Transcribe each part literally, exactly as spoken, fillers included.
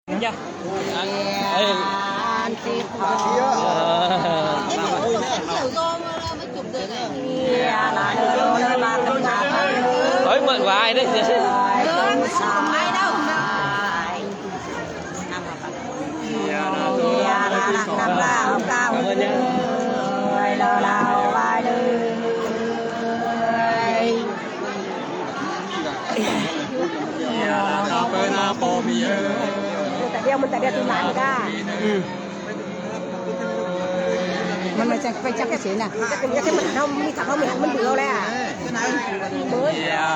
Ja. Ê. Ôi, mệt quá đấy. Mën ta dee, mën ta dee tu lan ka. อืม มันมาจาก ไปจากเกษตรน่ะ มันมีกับเขามีหันมันเบื่อแล้วอะ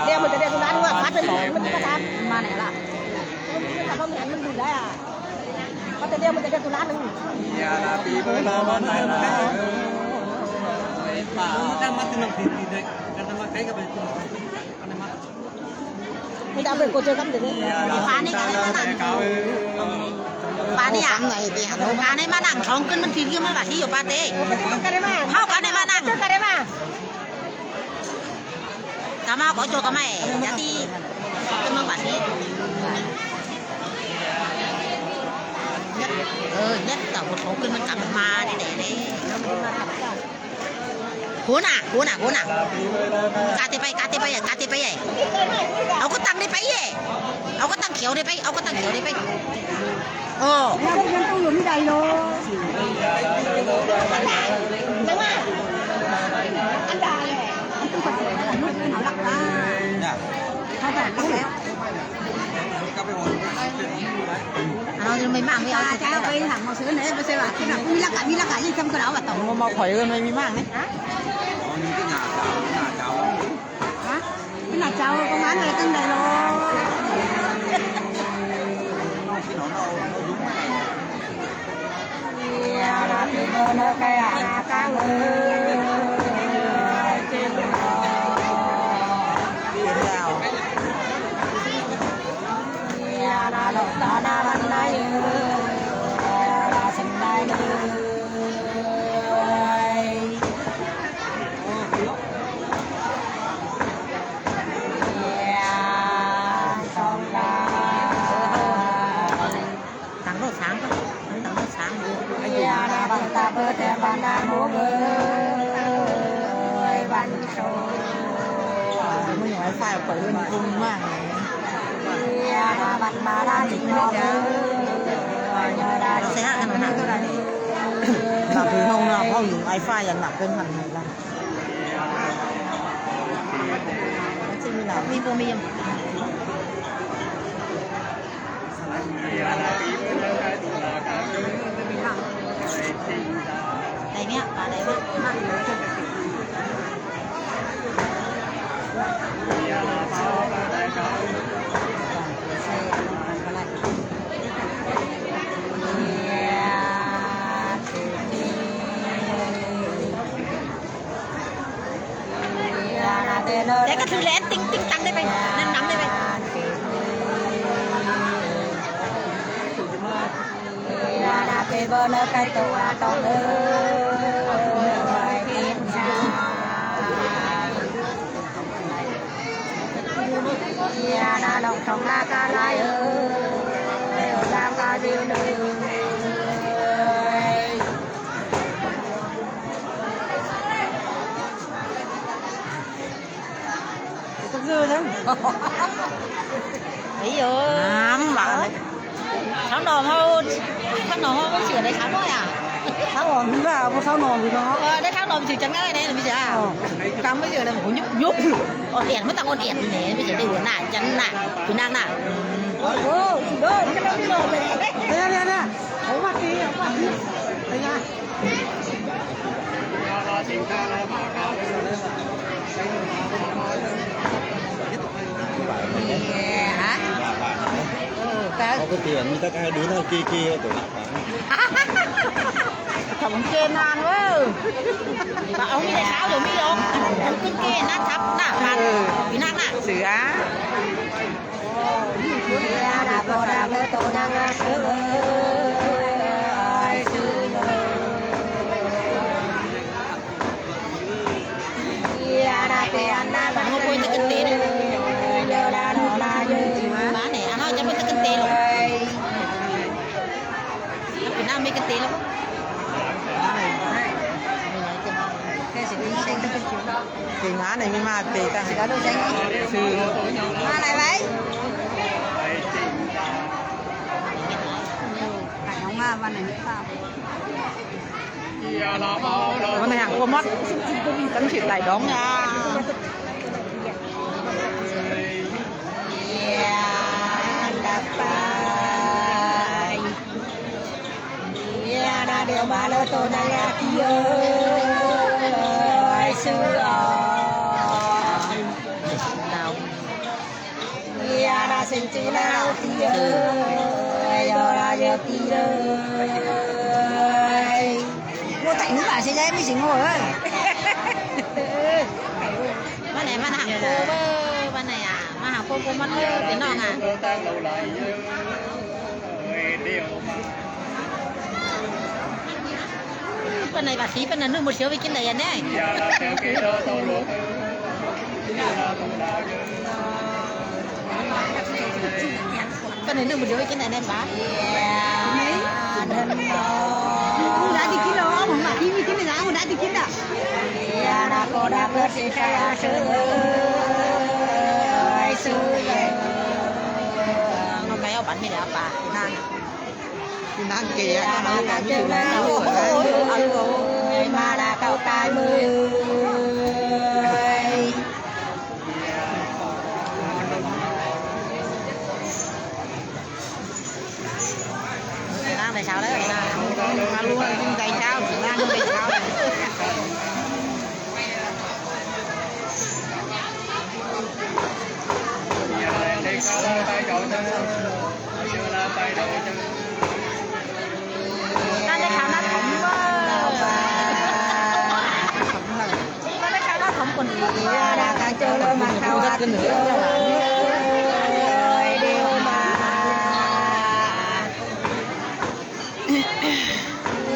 เดี๋ยวมันจะเรียกร้านว่าพัดเป็นหมอ มันก็ทำมาไหนล่ะ กับเขามีหันมันเบื่อแล้วอะ เขาจะเรียก มันจะเรียกร้านหนึ่ง Paani ka ne ma nang. Paani a. Paani ma nang, thong kën mën tin ki mën ba ti yo pa te. Hau ka ne ma nang. Ka ma ko jo ka ma e, ya ti. Kën mën ba ti. Ơ, nhất tao ko thong kën mën ka ma ni de de. Hun a, hun a, hun a. Ka ti pai, ka ti pai, ka ti pai. Au ko tang ni pai e. Au ko tang kiau ni pai, au ko tang kiau ni pai. Ơ. Ano, yung may mami, ah, kaya ba yung hamo sila na, eh, basta ba, kina, mila ka, mila ka, yung kam ko na, ba, tao. Mo, mo, koy, may mimang, eh. Ha? Ha? Kina, chao, kung ano, itong dalo. Tang rau sang, tang rau sang. Mưn wifi khỏi lên cùng mạng. Sẽ hát cái nào nào. Là thì không nào, không dùng wifi là nạp kênh hẳn này là. Xin mi nào, mi bô mi yam. Để cái thứ lén tinh, tinh tăng đây mày. Nắm, nắm đây mày. Ví dụ. Ám bảo. Tháo nòm hâu, tháo nòm hâu mới sửa đấy tháo nòm à? Tháo nòm thì là, có tháo nòm thì nó. Ờ, đấy tháo nòm thì chẳng ai đấy là bây giờ à? Ờ. Cắm bây giờ là một nhúc nhúc. Ôn ẹn mới tăng ôn ẹn này, bây giờ đây là nạ, chắn nạ, cứ nặng nạ. Ồ, thì đó, cái đó cái đó. Đây, đây, đây. Không bắt đi, không bắt đi. Đây nha. Hả? Có cái tiền như các hai đứa nó kia kia tụi nó. Thằng kia nan quá. Bà ông đi tháo rồi mới ông. Ông cứ kia nát thấp nát phạt. Bị nát nát. Sự á. Ano po ito kente lo. Mane, ano, diyan po ito kente lo. Mì kơ tê lô. Kì ngán này mì mah tê ta. Mah này vậy. Phải không à, mah này. Mah này hàng cua mốt. Cắn thịt đáy đóng. Iya, dapai. Iya, na deu ma lơ to na ya ki ơi, sư ơi. Iya, na sing chi na ki ơi, yo na yo ki ơi. Ngô Thịnh bà sẽ dễ mới sing ngô ơi. Mah này, mah hàng cua bơ, mah này à, mah hàng cua cua mốt bơ, tê nong à. Bơ này bà sĩ, bơ này nương một triệu với chín này à nè. Bơ này nương một triệu với chín này nè bà. Không đã đi chín đâu, không mà đi với chín này đã, không đã đi chín đâu. Iya, na ko da bơ si sa ya sư ơi, sư ơi. Nó cái áo bánh này là bà, nè. Nang kì á, nang kì á. Nang tại sao đấy? Nang luôn, tại sao? Nang tại sao? Ta lei khau na thom bơ. Ta lei khau na thom kun.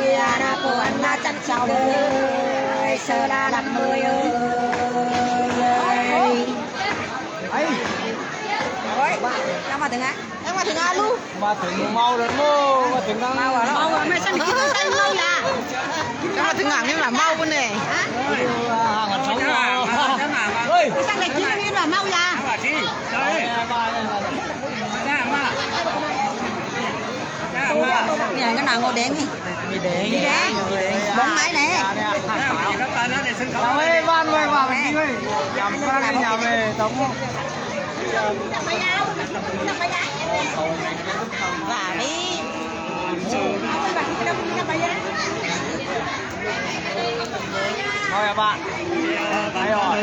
Iya, na ko ăn na chăn sao ơi, sơ la lặp mười ơi. Ơi. Ôi, ta mă tưng a? Em mă tưng a lu? Mă tưng mau lei mơ, mă tưng năng. Mau a lu? Mau a, mă săn kí săn mau ya. Em mă tưng năng ni mă mau bơ ne. Hả? Ôi. Mă săn kí săn mau ya. Nè, cái nào ngô đen nhỉ? Mì đen. Mì đen. Mì đen. Bóng máy nè. Ôi, ban, ôi, ban, ban, ôi. Chăm con đi nhà về, tổng. Và đi. Thôi à bạn. Đây rồi.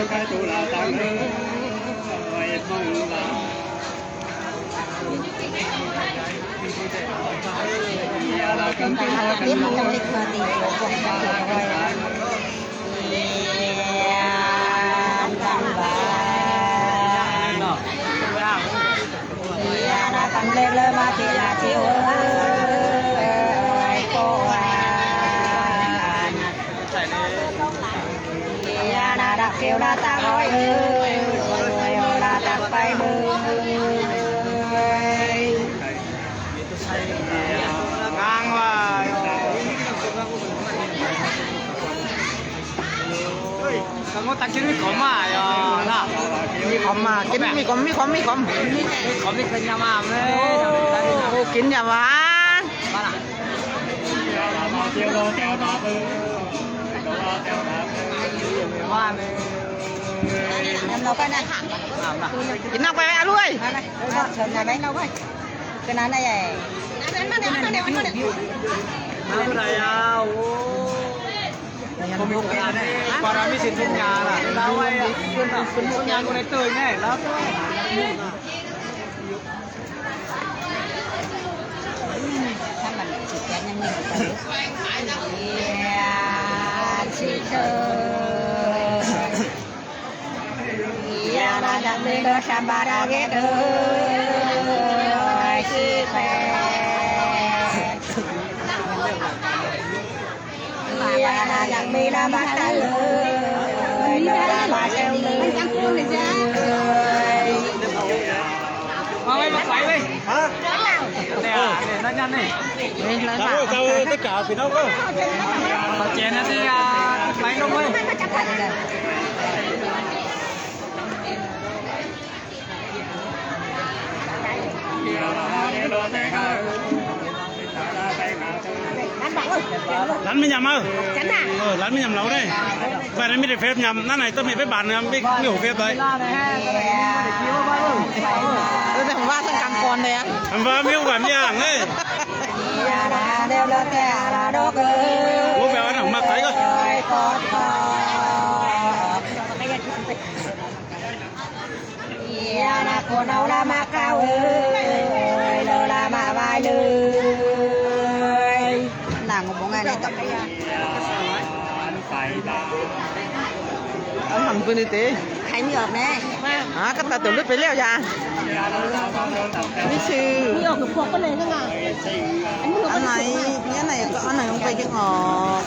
Iya, na dak kêu na tak ơi, ơi, ơi, na dak pai ơi. Ngang wa. Ôi, sao ngô ta kí mì khóm à, yo, na. Mì khóm à, kí mì khóm, mì khóm, mì khóm. Mì khóm, mì khóm nhắm à, mẹ. Ô, kí nhắm à. Ba na. Kí nang pe a lui. Para mi si thun ya la. La wa ya. Thun ya ko ne toi ne. La. Mau, mau, mau, mau. Hả? Nè, nè, Ê, lei bak. Tao, tao, tất cả phải nấu không? Có chén nữa thì, à, lấy luôn ấy. Lăn mì nhằm ơ. Ờ, lăn mì nhằm lẩu đây. Bài này mới được phép nhằm, năm nay tôi mới biết bàn, mới, mới hổ phép đấy. Tôi đang va sang căng con đấy á. Ăn va miếng, va miếng đấy. Bố mèo ăn hỏng mặt đấy cơ. Ia na kon au la ma kau ơi, lo la ma vai lơi. Nang ngô bông ai nê tŏk. Ăn hẳn bưng đi tê. Khai mi ŏk nê. Hả, cắt ta từ lướt phải leo ya. Mi sư. Mi ŏk được pok cái này nữa mà. Ăn này, cái này, cái này không phải cái ngọt.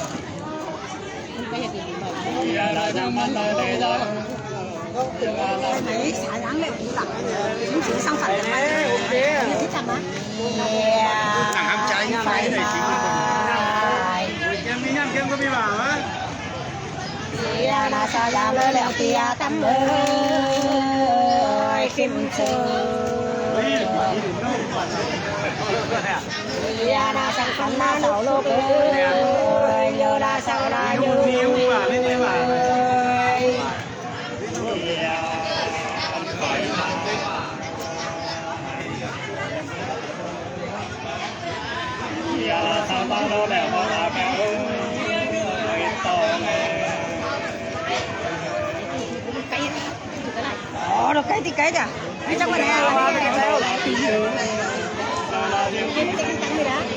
Ơ, được cái thì cái kìa. Cái chắc là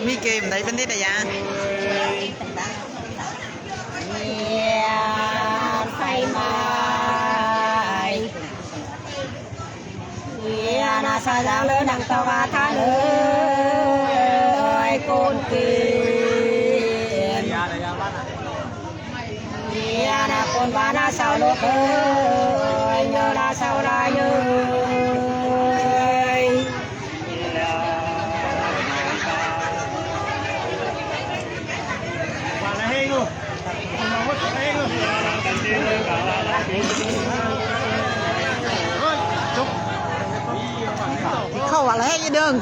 mi kem đấy, bên đây đấy ya. Ia, sai mai. Ia, na sa yang le nang tau a tha le, ai kon kin. Ia, na kon ba na sau lo ke, ai nyo la sau la yo. Khâu vào là hết dư đương.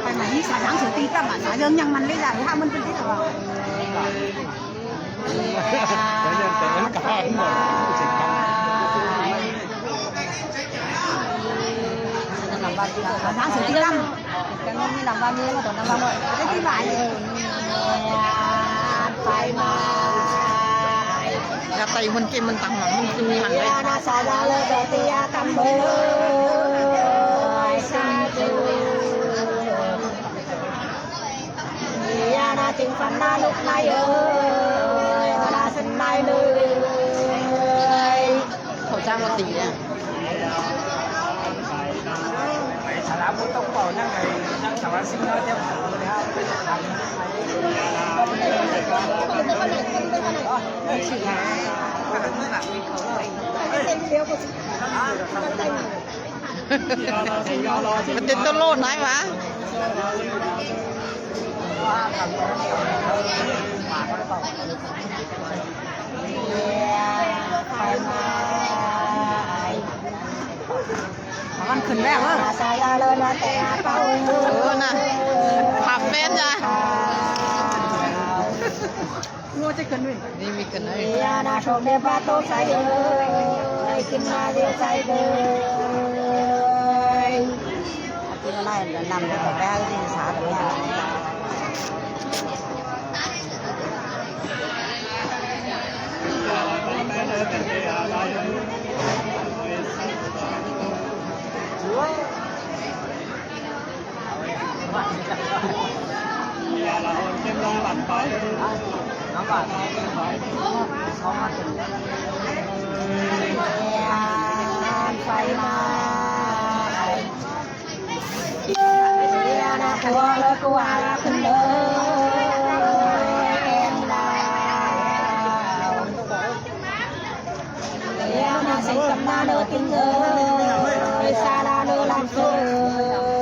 Phải mà đi xả dáng sửa ti tâm à, xả dáng nhang măn lê giải ha măn pên tít à. Xả dáng sửa ti tâm. Cái nó mi nằm ba mi, nó còn nằm ba mi. Cái tí bài. Phải mà. Gà tay măn kia măn tăng măn, măn kia mi măn đấy. Ia na sa ya le do ti ya tam bơi sa ju. Ia na ting phan na luk nai ơi, na sen nai lui. Khẩu trang một tỷ à? Mà tên tôi lộn nói mà. Ăn khửn bé hả? Ừ, nè. Phạt phen ra. Ni mi k'o ni. Ia na song de ba to sai ơi, kin ma de sai ơi. Ati na lai nam de ba ba de sa de ya.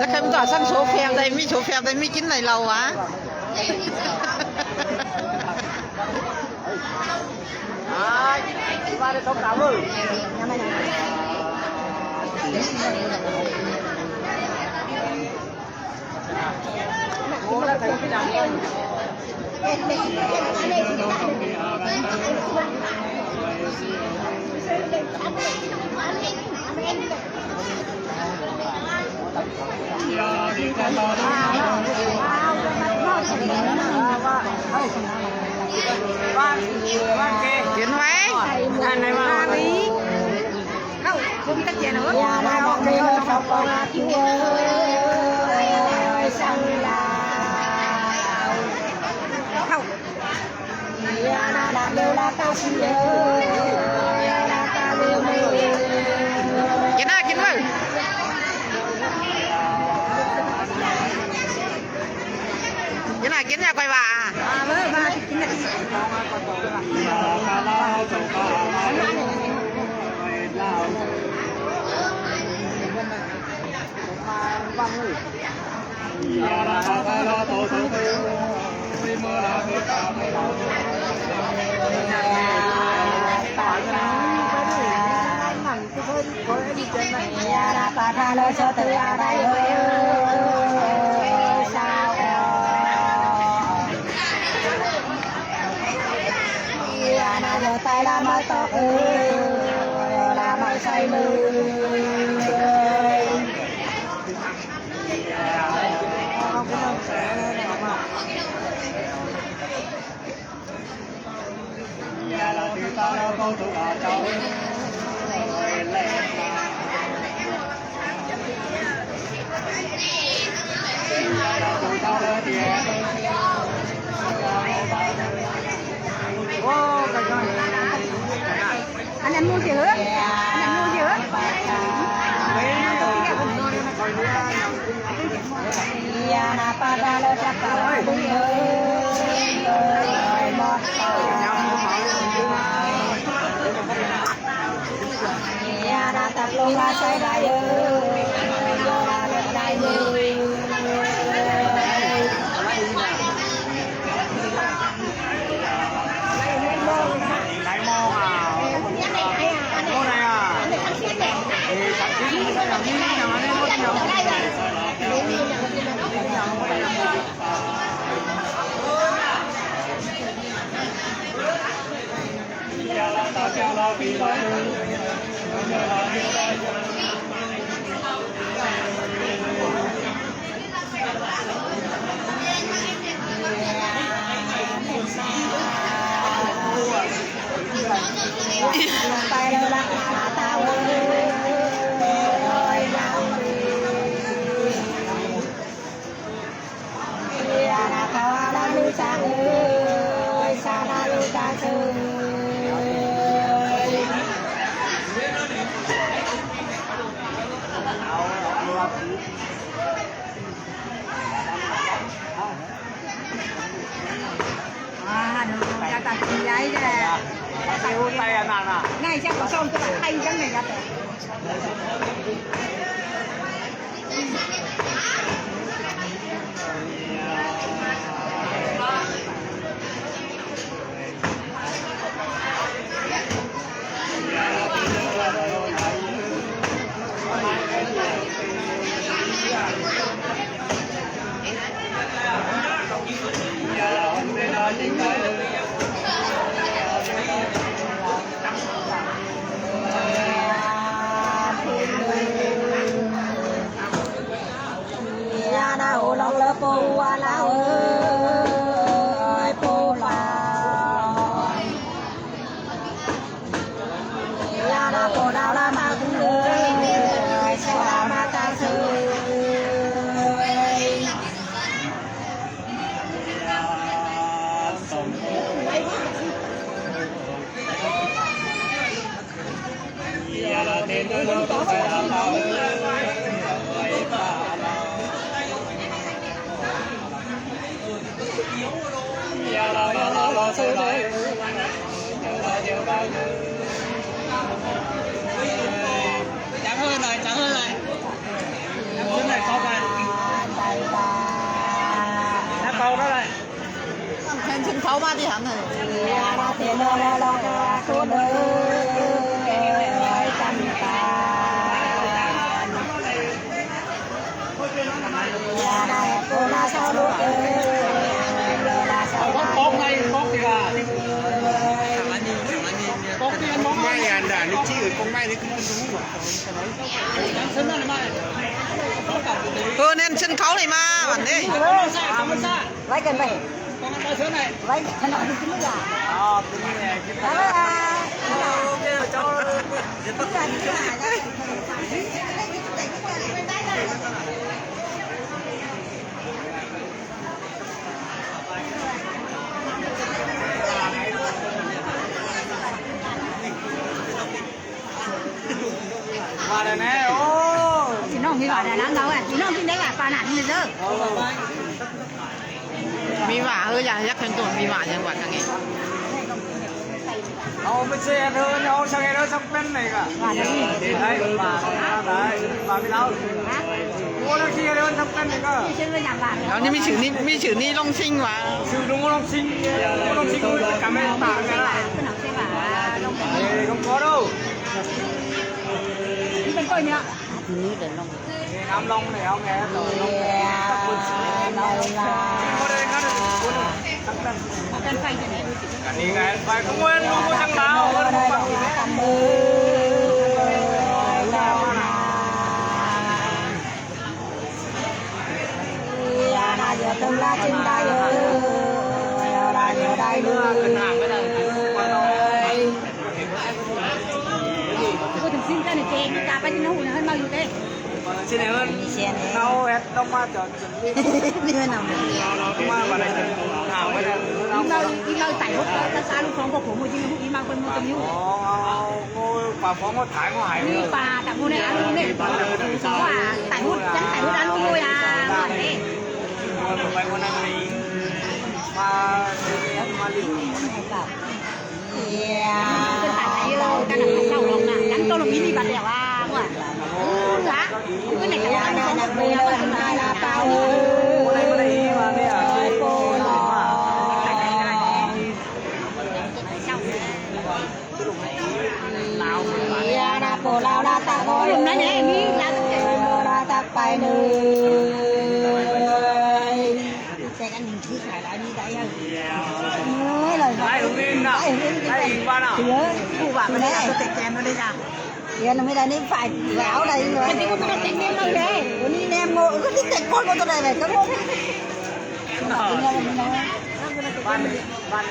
Laa khem tɔ sang soo phiam dai mi, soo phiam dai mi kin nai lau a. Kin wai? An nai ma. Kin a, kin wai? Kin a, kin a, koi wa. Anh ăn mua gì hả? Anh ăn mua gì hả? Chắn hơn rồi, chắn hơn rồi. Chắn hơn rồi, có qua. Nó câu đó đây. Trên sân khấu ba đi hẳn rồi. Ơ, nên sân khấu này mà, bạn đi. Lấy gần đây. Lấy gần đây. Bye bye. Wa da ne, ô. Ih nong mi wa da nan dau a, ih nong mi da wa pa nan ni dau. Mi wa, ơ, ya, ya, khen tuan mi wa, ya, wa, kang e. Ô, mi se, ơ, ya, ô, sang e, ơ, sang pen ne ka. Wa da ni. Ai, wa, wa, wa, mi lau. Ha? Ô, la ki, ơ, sang pen ne ka. Lau ni mi chữ ni, mi chữ ni Long Sing wa. Chữ Long, Long Sing, Long Sing, ka me ta ka la. Ê, không có đâu. Không có nhỉ? Năm Long này không nghe, Long này. Có đây có được. Cái này phải không quên, không có thằng nào. Ơ, thằng xin cái này chè, cái cà phê nó hụt hơn bao nhiêu thế? Xin này hơn. Nấu hết đông mát cho. Ni ma nau. Đông mát vào đây. Hảo cái này. Ih mau, ih mau tải hút, ta sa lu phong có khổ một jing hút, ih mau quên một tấm hút. Ơ, ngô, bà phong có thái ngô hải. Ih, bà, ta ngô này, alo ngô này. Ngô à, tải hút, chắn tải hút, alo ngô à, ngô à, nè. Ngô, ngô, ngô, ngô, ngô. Mà, mà đi. Ơ, lời nói. Ai hứng in nào? Ai hứng in. Ai hứng in. Thì ơi, cô bảo cái đấy là tôi tẹt kèm nó đi ra. Thì nó mới là nên phải giáo đây rồi. Cái gì cũng tôi tẹt kèm nó đấy. Ủa, đi nem ngộ, cứ đi tẹt con của tôi này, này, cứ ngộ. Ban, ban.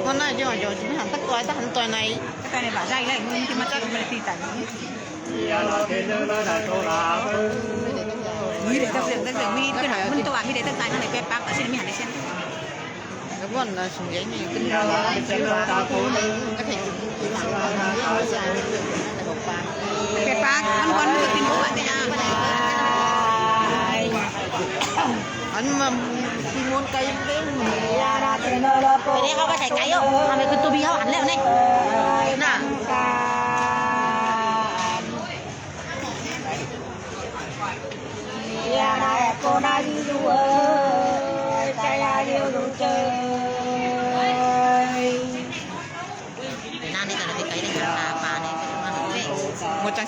Ngon na, yo, yo, mi hăn tăk tuai, tăk hăn tuai nai. Tăk tuai nai ba jai lai, mi ti ma tăk, mi ti tai. Mi de tăk seng, tăk seng, mi kơ na, mi tăk tuai, mi de tăk tuai, mi de pet pak, ta sin mi hăn de sen. Cái bọn, à, sung yai ni, cái, cái, cái, cái, cái, cái, cái, Pet pak, ăn kon, tin bu, ăn ya. Ăn ma, tin bu kai, tin bu. Cái đấy không có chảy cái không? Ăn cái tô bi không? Ăn leo này. Nè. Một trang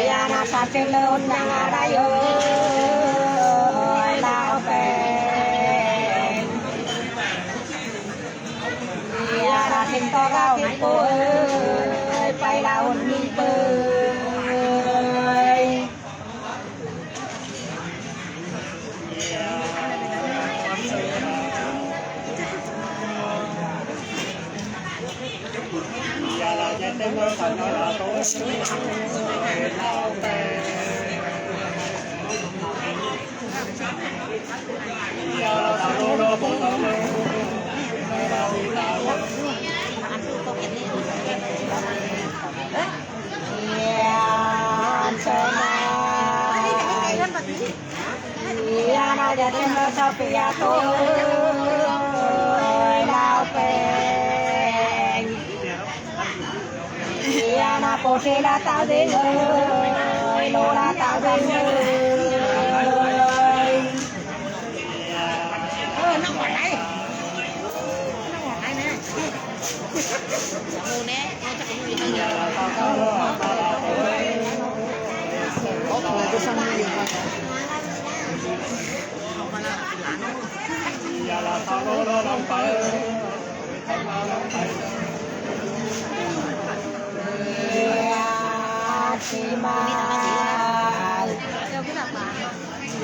Ia na sa chen lun nang a rai ơi, lau peng. Ia na chen to ra chen po ơi, pai lau un mi pơi. Ia na ja tem lo sa pia to ơi, lau peng. Ia na po se la ta deng ơi, lo la ta deng ơi. Ơ, nang wa nai. Nang wa nai ne.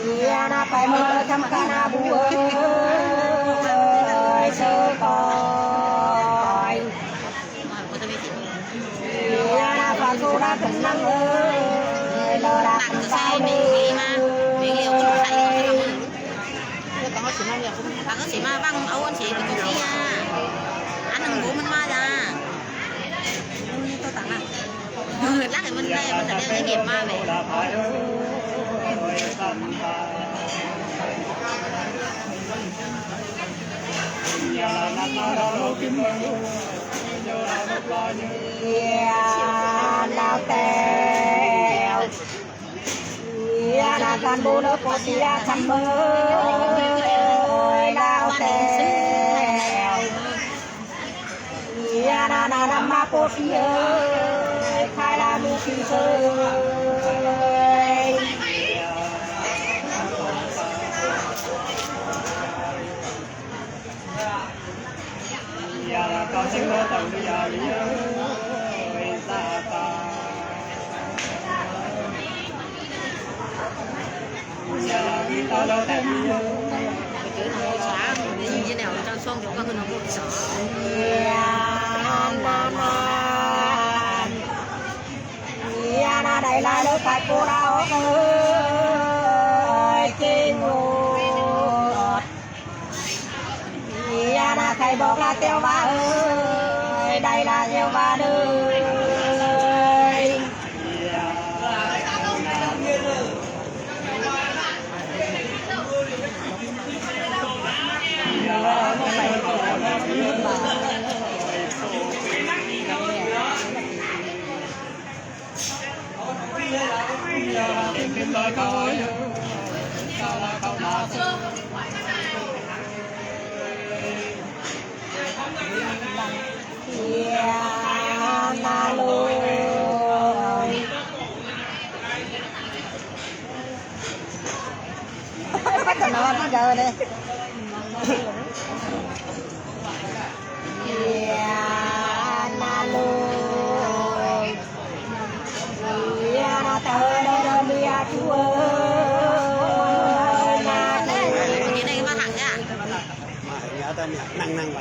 Ia na pai mơ thăm ka na bu ơi, sơ koi. Ia na pha su na thăm nang ơi, lo ra thăm ka bu ơi. Bang ơ sima bang âu ân sima bang ơ sima. Ăn nang bu măn ma ya. Ni to tang na. Lak măn na măn na ni gep ma be. Ia lau teo. Ia na kan bu lo po sia kan bơi lau teo. Ia na na na ma po sia khai la mu ki sơi. Ia na đài la lơ phải cô la ơi, kinh ngột. Ia na khai bok la teo wa ơi, đài la teo wa ơi. Bắt đầu nói cái giờ đây. Ia na loi. Ia na ta hơi đơ đơ mi a chu ơi, na loi. Chị này mà thẳng nha. Năng năng mà.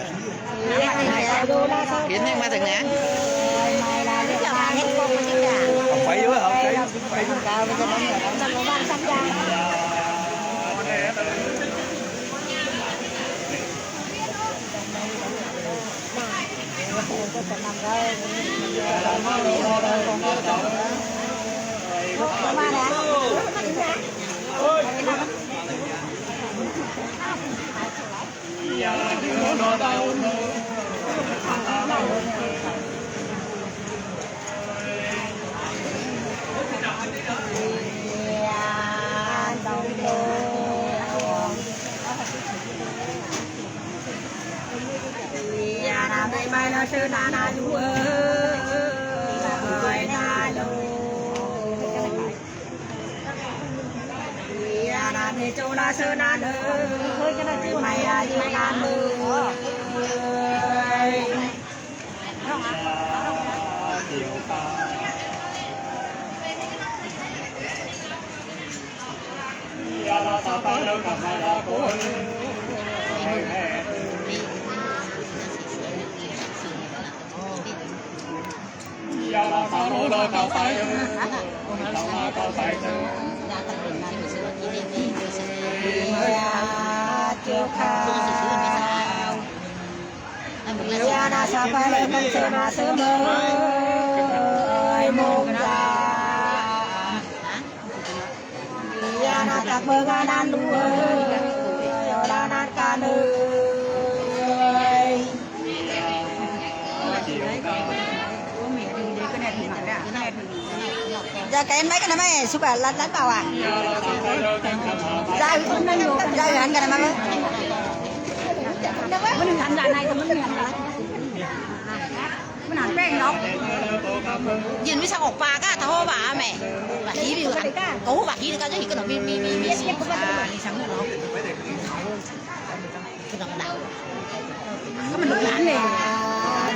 Tiến Thanh mà thẳng nè. Không phải nữa, không phải, không phải. Giờ cái máy cái này máy super lát lát bảo à? Giờ giờ ăn cái này máy. Yên wisang ʻok paka ta hô ba me. Ba hi bi kan. Ko ba hi ka jo hi ka no mi mi mi mi si. Ka no na. Ka man na le.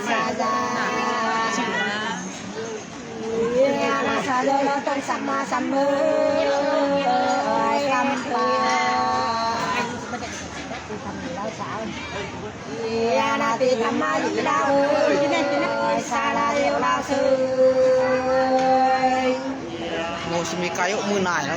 Sa ja. Sa ja la tan sama sama. Ai kam pa. Mô si mi ka yôk mưn ai lo.